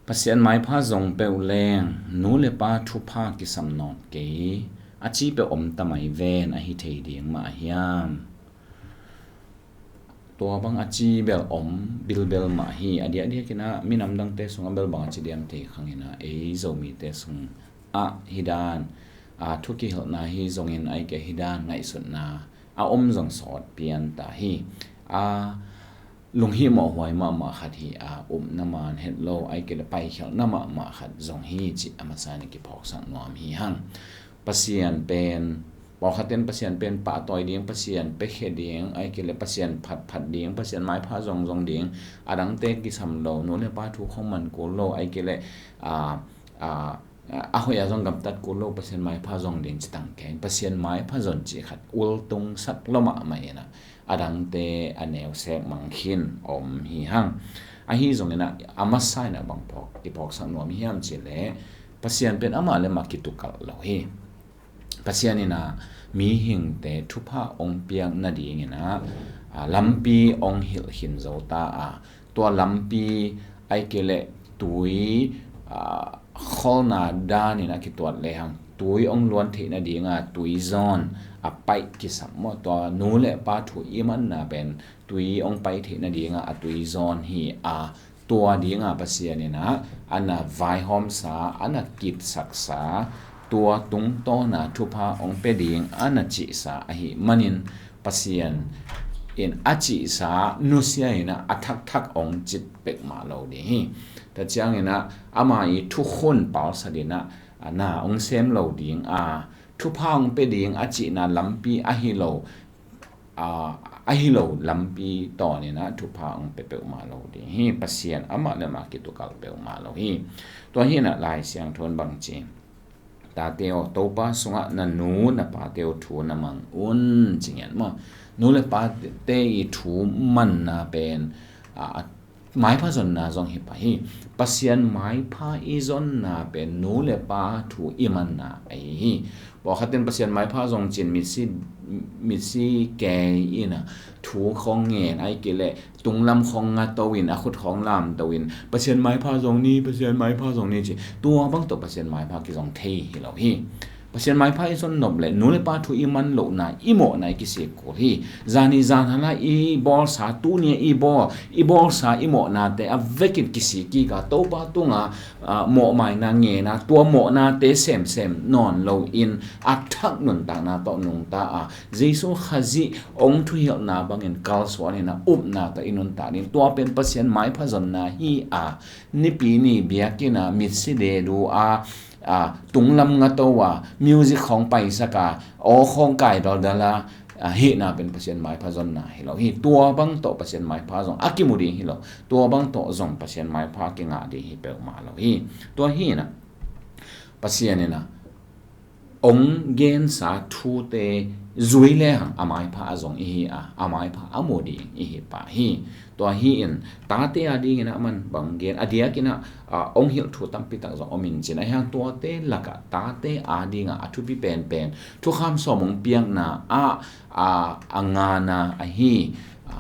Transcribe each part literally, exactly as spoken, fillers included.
Pasian maipha zong peuh leng nu le pa thupha kisam nawn kei, a ci peuh om ta mai ven, ahi thei ding mah hiam? Tua bang a ci bel om bilbel mah hi. A diakdiakin ah minam dangte sungah bel bang a ci diam thei khangin ah ei Zomite sungah hi dan, a thu kihilhna hi zongin ahih kei leh hi dan ngaihsutna a om zong sawt pian ta hi. A lunghimawh huai mahmah khat hi a, upna man het lo, ahih kei leh paikhialhna mahmah khat zong hi cih a masa in kiphawksak nuam hi hang. Pasian pen, pawlkhat in Pasian pen pahtawi ding, Pasian piakhia ding, ahih kei leh Pasian phatphat ding, Pasian maipha zongzong ding, a dangte kisam lo, nu le pa thu khong man kul lo, ahih kei leh a, a, a hoih a zong gamtat kul lo, Pasian maipha zong ding ci tangkeng, Pasian maipha zon cih khat ultungsak lo mahmah in ah, a dangte a neu sek mang khin om hi hang. Ahi zongin ah a masa in ah bang phawk, kiphawksak nuam hiam cih leh Pasian pen amah le amah kitukalh lo hi. Pasian in ah mihingte thupha hong piak nadingin ah, a, lampi hong hilh khin zo ta a, tua lampi ahih kei leh tui, a, kholna dan in a kituat lehang tui hong luan theih nading a tui zawn a paih kisam maw, tua nu le pa thu i manna pen tui hong paih theih nading a, a tui zawn hi a, tua ding a Pasian in ah a na vaihawmsa, a na kipsaksa, tua tungtawn a thupha hong pia ding a na cihsa ahih manin, Pasian in a cihsa nusia in ah a thakthak hong cit peuhmah lo ding hi. Tua ciangin ah ama i thukhun palsat in ah, a, na hong sem lo ding a, thupha hong pia ding a cihna lampi ahi lo, a, ahi lo lampi tawn in ah thupha hong pia peuhmah lo ding hi. Pasian amah le amah kitukalh peuhmah lo hi. Tua hi in ah Lai Siangtho in bang ci, tate aw, Topa sungah na nu na pate aw thu na mang un, ci ngiat maw? Nu le pate i thu manna pen, a, a, maipha zonna zong hi pah hi. Pasian maipha i zonna pen nu le pa thu i manna ahi hi. Pawlkhat in Pasian maipha zong ci-in mitsi, mitsi kei in ah thu khong ngen, ahih kei leh tunglam khong nga to in, a khut khong lamto in, Pasian maipha zong ni, Pasian maipha zong ni ci. Tua bang tawh Pasian maipha kizong thei hi lo hi. Pasian maipha i zon nop leh nu le pa thu i man lohna, i mawhna i kisik kul hi. Zani zan hala i bawlsa, tuni a i bawl, i bawlsa i mawhnate a vekin kisik kik a, Topa tungah, a, mawhmaina ngen a, tua mawhnate semsem nawn lo in a thak nuntakna tawh nungta a, Jesu Khazih hong thuhilhna bangin kalsuan in ah upna tawh i nuntak ding. Tua pen Pasian maipha zonna hi a, nipi ni biakinn ah mitsi dedu a, a, tunglam nga to a, music khong paisak a, aw khong kai daldal a, a, hihna pen Pasian maipha zonna hi lo hi. Tua bang tawh Pasian maipha zong a kimu ding hi lo. Tua bang tawh zong Pasian maipha kingah ding hi peuhmah lo hi. Tua hi in ah Pasian in ah hong gensa thute zui lehang a maipha a zong i hi a, a maipha a mu ding i hi pah hi. Tua hi in tate a dingin ah man bang gen, a diakin ah, a, hong hilh thu tampi tak zong om in cin, ahi hang tuate lakah tate a dingah a thupi penpen thukham sawm hong piakna ah, a, a ngana ahi, a,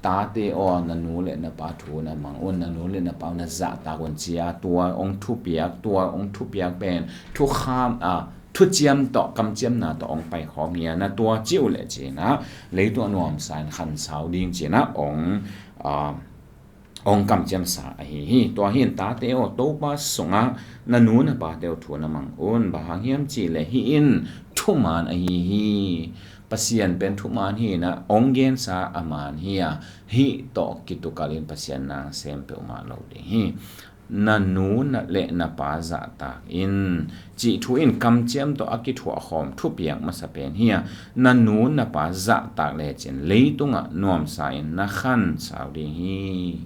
tate aw, na nu le na pa thu na mang un, na nu le na pa na zahtak un, ci a, tua hong thupiak, tua hong thupiak pen thukham, a, thuciam tawh, kamciamna tawh hong paikhawm hi a, na tua ci uh leh ci in ah leitung a nuamsa in khansau ding ci in ah hong, a, hong kamciamsa ahi hi. Tua hi in tate aw, Topa sungah na nu na pate aw thu na mang un. Bang hang hiam cih leh hih in thuman ahi hi. Pasian pen thuman hi in ah hong gensa a man hi a, hih tawh kitukalh in Pasian na sem peuhmah lo ding hi. Na nu na le na pa zahtak in, cih thu in kamciam tawh a kithuah khawm thupiak masa pen hi a, na nu na pa zahtak lecin leitungah nuamsa in na khansau ding hi.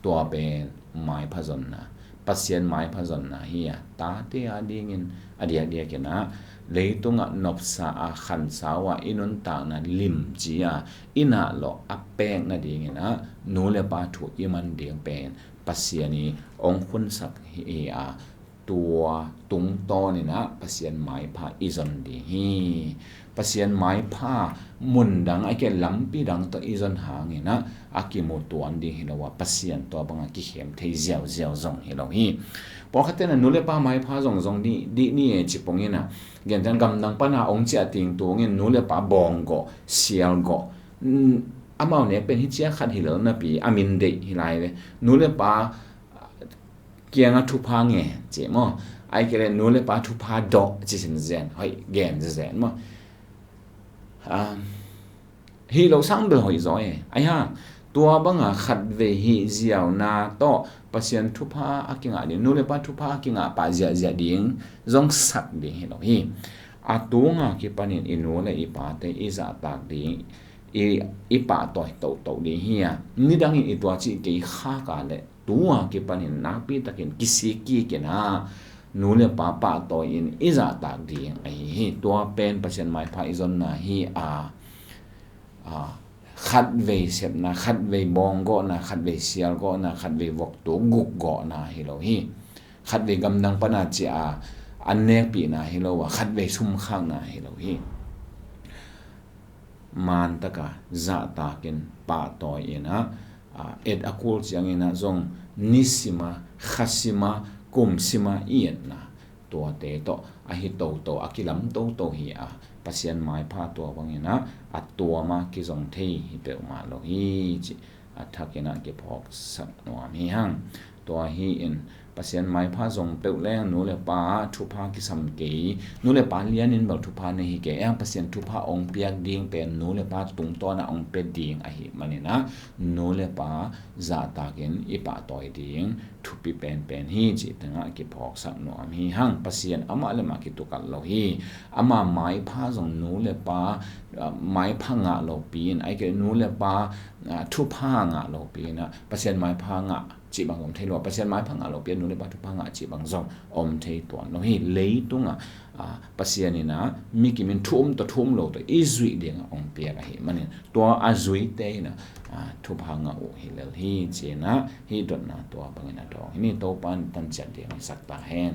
Tua pen maipha zonna, Pasian maipha zonna hi a, tate a dingin a diakdiakin ah leitungah nopsa a, khansau a, i nuntakna limci a, i nahlawh a pek nadingin ah nu le pa thu i man ding pen Pasian i hong khunsak hi a, tua tungtawnin ah Pasian maipha i zon ding hi. Pasian maipha mun dang, a kei lampi dang tawh i zon hangin ah a kimu tuan ding hi lo a, Pasian tua banga kikhem thei ziauziau zong hi lo hi. Pawlkhatte na nu le pa maipha zong zong dih, dih ni e ci pongin ah, gentehna gamdang pana ong ciah ting tungin nu le pa bawng gawh, sial gawh, mm, amau nek pen hi cia khat hi lo napi a min deih hi lai ve. Nu le pa kianga thupha ngen ci maw? Ai kei le nu le pa thupha dawh ci sin zen, hoih gen zen maw? Um, hi lo sang bel hoih zaw e. Ai hang, tua banga khatvei hi ziauna tawh Pasian thupha a kingah ding, nu le pa thupha a kingah pah ziahziah ding zong sak ding hi lo hi. A tunga kipanin i nu le i pate i zahtak ding, i, i pahtawi tohtoh ding hi a, nidangin i tua cih kei khak a le tua kipanin nakpi takin kisik kikin a, nu le pa pahtawi in i zahtak ding ahi hi. Tua pen Pasian maipha i zonna hi a, a, khatvei sepna, khatvei bawng gawhna, khatvei sial gawhna, khatvei voktu guk gawhna hi lo hi. Khatvei gamdang pana cia a, an nekpihna hi lo a, khatvei sumkhakna hi lo hi. Mantaka zahtakin pahtawi in ah, a, et a kul ciangin ah zong nisima, khasima, kumsima i etna tuate tawh ahi toto, a kilam toto hi a, Pasian maipha tua bangin ah a tuama kizong thei hi peuhmah lo hi ci a thakin ah kiphawksak nuam hi hang. Tua hi in Pasian maipha zong peuh leng nu le pa thupha kisam kei, nu le pa lianin bel thupha nei hi kei. Eng Pasian thupha ong piak ding pen nu le pa tungtawn ah ong pia ding ahi manin ah nu le pa zahtakin i pahtawi ding thupi penpen hi cih tengah kiphawksak nuam hi hang. Pasian amah le mah kitukat lo hi. Ama maipha zong nu le pa, ah, maipha ngah lopi in, ai kei nu le pa, ah, thupha ngah lopi in ah Pasian maipha ngah cih bang om thei lo a, Pasian maipha ngah lopi a nu le pa thupha ngah cih bang zong om thei tuan lo hi. Leitungah, ah, Pasian in ah mi kimin thu um tawh thu um lo tawh i zuih dingah ong piak ahi manin tua a zuite in ah, ah, thupha ngah uh hi lel hi ci in ah hih dotna tua bangin a dawng hi ni. Topa in tanciat ding hi sak ta hen.